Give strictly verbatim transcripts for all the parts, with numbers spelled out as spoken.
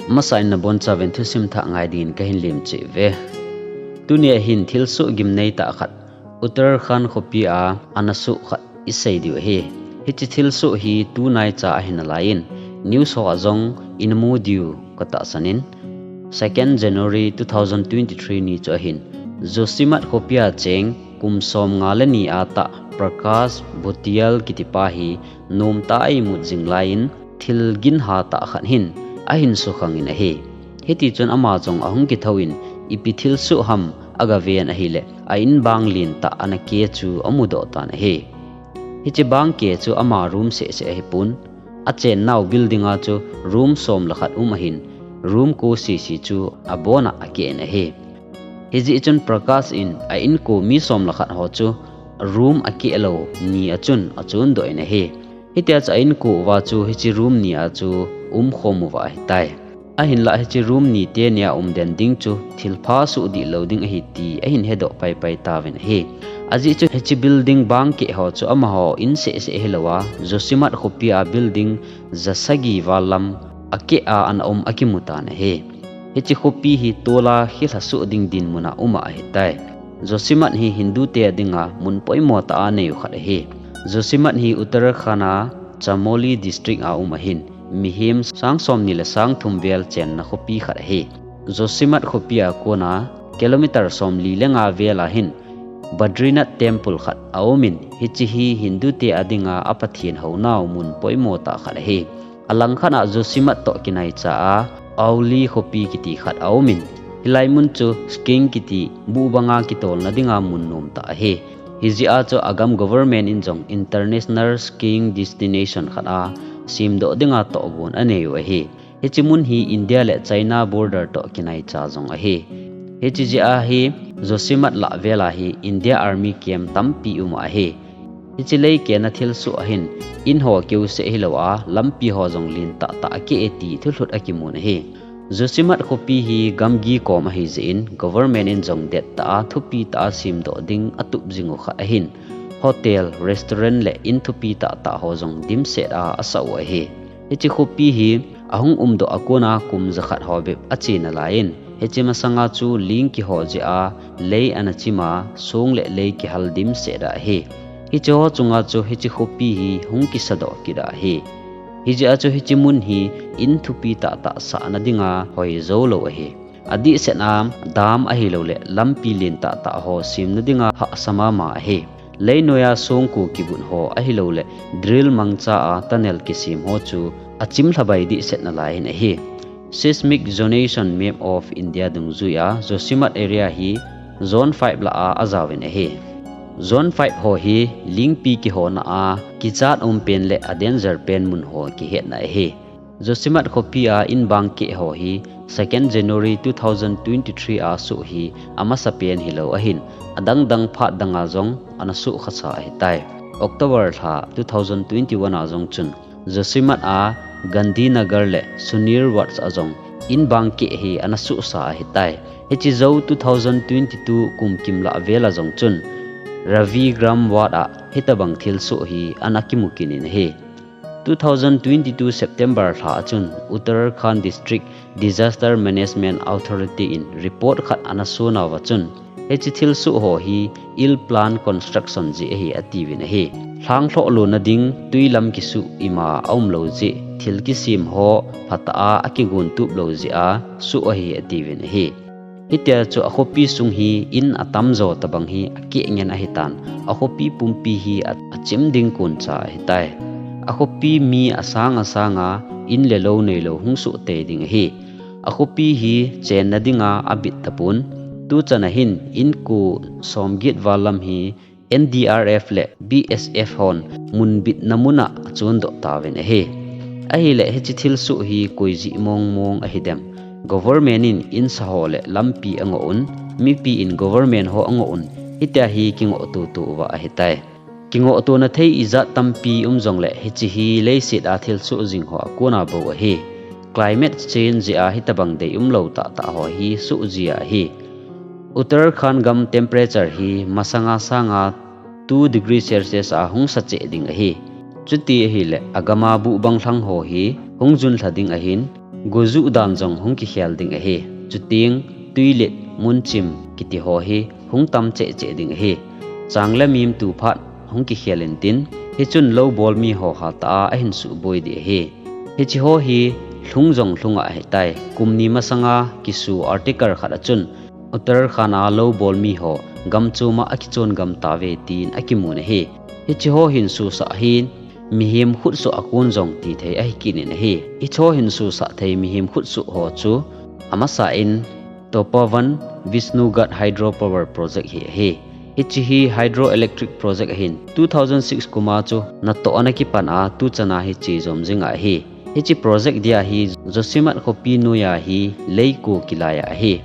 Masa in nabonchauvin thusim thah ngai dingin kahin lemcheh uve. Tunia hin thilsoh gimnei tah khat Uttarakhand khopi a ana soh khat isei diu ahi. Hiche thilsoh hi tunaicha ahi nalaiyin, news ho a jong inamu diu katahsan in, second January two thousand twenty-three ni chu ahin, Joshimath khopi a cheng kum som nga le ni a tah Prakash Bhutial kitipa hi nomtah a imut jing laiyin, thil ginha tah khat hin ahin sukhang in ahi. Hitichun ama jong ahung kithou in, ipi thilsoh ham agaven ahileh, a in bang lentah ana keh chu amudoh tan ahi. Hiche bang keh chu ama room seh seh ahipon, achennau building a chu room som le khat um ahin, room ko sisi chu abon a akeh in ahi. Hijeh chun Prakash in a inko mi som le khat ho chu room akeh lou ni a chun achondoh in ahi. Hitia chu a inko uva chu hiche room ni a chu umkhom uva ahitai. Ahinlah hiche room ni teni a umden ding chu thilpha soh dih lou ding ahi ti ahin hedoh paipai tauvin ahi. Ajeh chu hiche building bang keh ho chu amaho in seh seh hilouva, Joshimath khopi a building ja sagi val lam akeh a ana um akimu tan ahi. Hiche khopi hi tol'a khilha soh ding dinmun a um ahitai. Joshimath hi Hindu te dinga mun poimo tah a nei u khat ahi. Joshimath hi Uttarakhand a Chamoli district a um ahin, mihem sang somni le sang thum vel chenna khopi khat ahi. Joshimath khopi a kona kilometer somli le nga vel a hin Badrinath temple khat a um in, hiche hi Hindu te a dinga a Pathen hounau mun poimo tah khat ahi. Alangkhat a Joshimath toh kinaicha a Auli khopi kiti khat a um in, hilai mun chu Skeng kiti buh banga kitolna dinga mun nom tah ahi. Hijeh a chu agam government in jong international skiing destination khat a semdoh dinga tohgon anei u ahi. Hiche mun hi India le China border toh kinaicha jong ahi. Hiche jeh a hi Joshimath lah vel a hi India Army camp tampi um ahi. Hiche lei kehna thilsoh a hin in ho keuseh hilou a, lampi ho jong lentah tah akeh e ti thulhut akimun ahi. Joshimath khopi hi gamgi kom ahi jeh in government in jong dettah a thupi tah a semdoh ding atup jing u khat ahin, hotel, restaurant le in thupi tah tah ho jong dimset a asah u ahi. Hiche khopi hi ahung umdoh a kona kum jakhat ho bep ache nalaiyin, hiche masanga chu ling kiho jeh a lei ana chim a, song le lei kihal dimset a ahi. Hiche ho chunga chu hiche khopi hi hung kisadoh kit a ahi. Hijeh a chu hiche mun hi in thupi tah tah sahna dinga hoi jou lou ahi. Adehset a dam ahilouleh lampi lentah tah ho semna dinga hahsa mama ahi. Leinoiya songko kibut ho ahilouleh drill mangcha a tunnel kisem ho chu achim lhabai dehset nalai in ahi. Seismic Zonation Map of India dungjuiya Joshimath area hi Zone five lah a ajaovin ahi. Zone five ho hi lingpi kihona a kichat umpen le a danger pen mun ho kihetna ahi. Joshimath khopi a in bang keh ho hi second January two thousand twenty-three a soh hi amasapen hilou ahin, adangdang phat danga jong ana soh khasa ahitai. October lha two thousand twenty-one a jong chun Joshimath a Gandhinagar le Sunir Ward a jong in bang keh hi ana sohsa ahitai. Hiche jou two thousand twenty-two kum kimlah vel a jong chun Ravi Gram Ward a hitobang thilsoh hi ana kimu kit in ahi. Two thousand twenty-two September lha a chun Uttarakhand District Disaster Management Authority in report khat ana sonauva chun, hiche thilsoh ho hi ill plan construction jeh ahi atiuvin ahi. Lhanglhoh lona ding twilam kisuh ima aumlou jeh, thil kisem ho phatah a akigontup lou jeh a soh ahi atiuvin ahi. Hitia chu akhopi sung hi in atamjo tobang hi akeh ngen ahitan, akhopi pumpi hi a, achim ding koncha ahitai. Akhopi mi asang asanga in le lou neilou hung soh tei ding ahi. Akhopi hi chenna dinga abit tapon, tuchan a hin inko somget val lam hi N D R F le B S F hon munbitna mun a achondoh tauvin ahi. Ahileh hiche thilsoh hi koi jeh mongmong ahidem? Government in insa ho le lampi angoh un, mipi in government ho angoh un, hitia hi kingoh tutu uva ahitai. Kingohtona thei ijat tampi um jongleh hiche hi leiset a thilsoh jing ho a kona bou ahi. Climate change jeh a hitobang deium lou tahtah ho hi soh jia ahi. Uttarakhand gam temperature hi masanga sanga two degree Celsius a hung sa cheh ding ahi. Chuti ahileh agama buhbang lhang ho hi hung jun lha ding ahin, gojuh dan jong hung kikhel ding ahi. Chuteng, tuilet, munchim kiti ho hi hung tam cheh cheh ding ahi. Chang le mim tu phat hung kikhel intin, hichun lou bol mi ho hatah a ahin suboi ding ahi. Hichi ho hi lhung jong lhung ahitai. Kum ni masanga kisu article khat achun, Uttarakhand a lou bol mi ho gam chom a akichon gam tave tin akimun ahi. Hichi ho hin susah hin mihem khutsoh akon jong tithei ahi kit in ahi. Hichi ho hin susah thei mihem khutsoh ho chu amasa in Tapovan Vishnugarh Hydro Power Project hi ahi. Hichi hi hydroelectric project ahin, two thousand six kum a chu natoh ana kipan a, tuchan a hi chejom jing ahi. Hichi project dia hi Josimath khopi noiya hi leiko kilai ahi.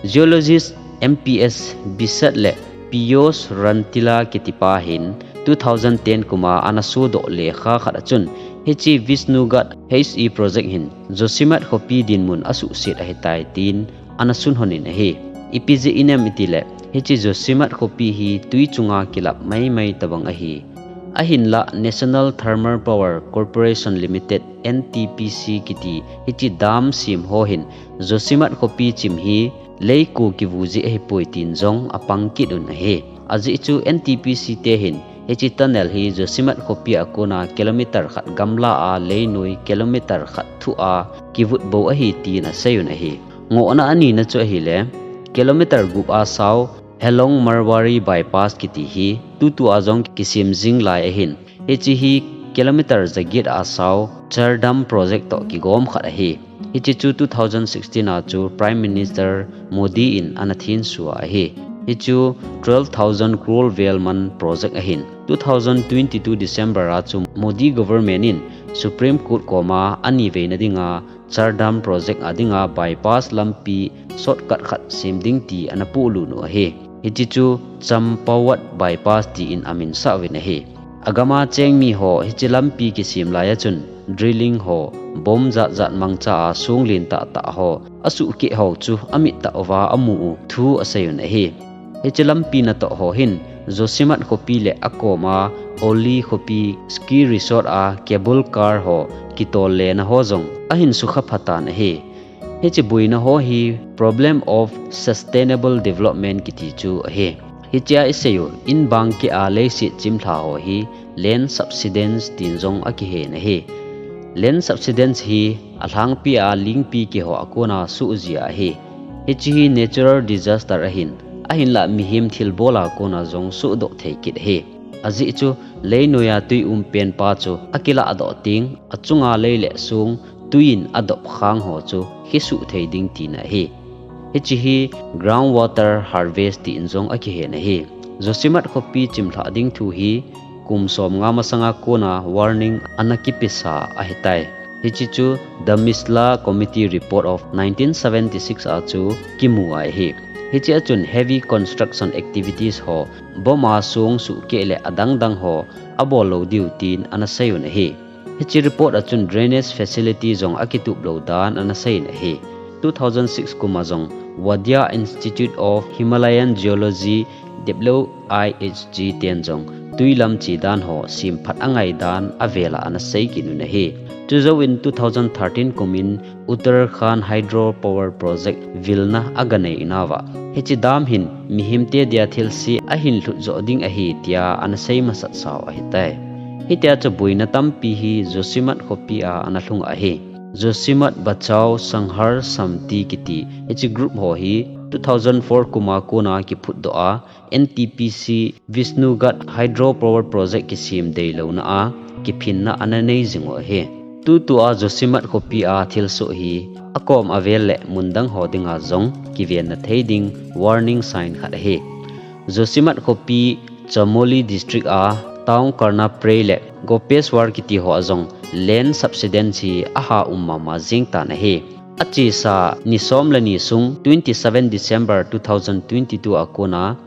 Geologist M P S Bissett le Piyush Rantila kitipa hin two thousand ten kum a ana sodoh lekha khat achun, hichi Vishnugarh H E project hin Josimath khopi dinmun asuhset ahitai tin ana sunhon in ahi. Ipi jeh inem itile, hichi Josimath khopi hi tui chunga kilap maimai tabang ahi. Ahinlah National Thermal Power Corporation Limited, N T P C kiti hichi dam sem ho hin Josimath khopi chim hi leiko kivu jeh ahipoi tin jong apang kit un ahi. Ajeh chu N T P C te hin hichi tunnel hi Josimath khopi a kona kilometer khat gamla a leinoi kilometer khat thuh a kivut bou ahi tin asei un ahi. Ngohna anina chu ahile, kilometer gup a sao Helong Marwari Bypass kiti hi tutu a jong kisem jing lai ahin, hichi hi kilometer jaget a sao Char Dham project toh kigom khat ahi. Hichi chu two thousand sixteen a chu Prime Minister Modi in ana thenso ahi. Hichu twelve thousand crore vel man project ahin, two thousand twenty-two December a chu Modi government in Supreme Court koma aniveina dinga Char Dham project a dinga bypass lampi shortcut khat sem ding ti ana polut u ahi. Hichi chu Champawat Bypass tin amin sah uvin ahi. Agama cheng mi ho hichi lampi kisem lai achun drilling ho, bomb jat jat mangcha a song len tah tah ho, asuhkeh ho chu amit tah uva amu u thu asei un ahi. Hichi lampi natoh ho hin Josimath khopi le akoma Oli khopi ski resort a cable car ho kitol lena ho jong ahin sukha phatan ahi. Hichi boina ho hi problem of sustainable development kiti chu ahi. Hichia isei u, in bangkeh a leiset chimlha ho hi land subsidence tin jong akihen ahi. Land subsidence hi alhangpi a lingpi keh ho akona soh jia ahi. Hichi hi natural disaster ahin, ahinlah mihem thilbol a kona jong sohdoh thei kit ahi. Ajeh chu leinoiya tui um penpa chu akiladoh teng, achunga lei le song tuiyin adop khang ho chu kisuh thei ding tina ahi. Hichi hi ground water harvest tin jong akihen ahi. Josimath khopi chimlhah ding thu hi kum somnga masanga kona warning ana kipesa ahitai. Hichi chu The Misla Committee Report of nineteen seventy-six a chu kimu ahi. Hichi achun heavy construction activities ho, bomb a song suhkeh le adang dang ho abol lou diu tin ana sei un ahi. Hichi report achun drainage facility jong akitup lou dan ana sei in ahi. Two thousand six kum a jong Wadia Institute of Himalayan Geology, W I H G ten jong tui lam che dan ho semphat angai dan avel a ana sei kit un ahi. Chujouvin two thousand thirteen kum in Uttarakhand Hydro Power Project vilna aganei nauva, hichi dam hin mihemte dia thilse ahin lhut joh ding ahi tia ana sei masat sau ahitai. Hitia chu boina tampi hi Josimath khopi a ana lhung ahi. Josimath Bachao Sangharsh Samiti kiti hichi group ho hi two thousand four kum a kona kiphutdoh a, N T P C Vishnugarh Hydro Power Project kisem deilouna a kiphinna ana nei jing u ahi. Tutu a Josimath khopi a thilsoh hi akom avel le mun dang ho dinga jong kivenna thei ding warning sign khat ahi. Josimath khopi Chamoli District a town Karnaprei le Gopeshwar kiti ho a jong land subsidence hi aha um mama jing tan ahi. Achesa ni som le ni sung twenty seven December two thousand twenty two a kona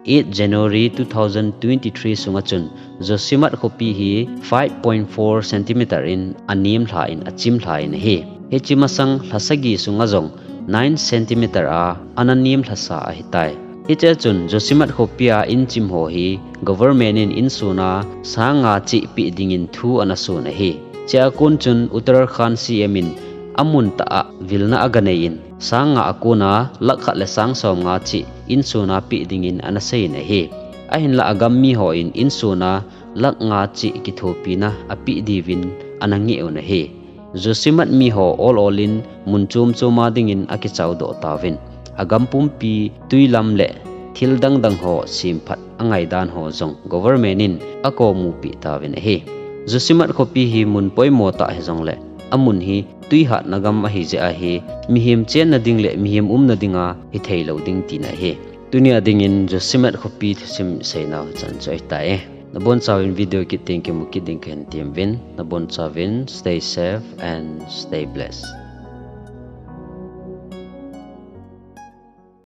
eight January two thousand twenty three sunga chun Josimath khopi hi five point four centimeter in anem lha in achim lha in ahi. Hichi masang lha sagi sunga jong nine centimeter a ana nem lhasa ahitai. Hichea chun Josimath khopi a inchim ho hi government in insung a sang nga cheh peh dingin thu ana son ahi. Chea kon chun Uttarakhand C M in amun tah a vilna aganei in, sang nga a kona lakh khat le sang som nga cheh insung a peh dingin anasei in ahi. Ahinlah agam miho in insung a lakh nga cheh kithopina apeh diuvin anangeh un ahi. Josimat miho ol ol in mun chom chom a dingin akichaodoh tauvin, agam pumpi twi lam le thil dangdang ho semphat angaidan ho jong government in akomu peh tauvin ahi. Josimat khopi hi mun poimo tah hijongle, amun hi twi hatna gam ahi jeh ahi, mihem chenna ding le mihem umna dinga hitheilou ding tina ahi. Tunia dingin Josimat khopi thusim seinau hichan chu ahitai. Nabonchauvin video kit teng kimu kit ding kahin temuvin, nabonchauvin stay safe and stay blessed.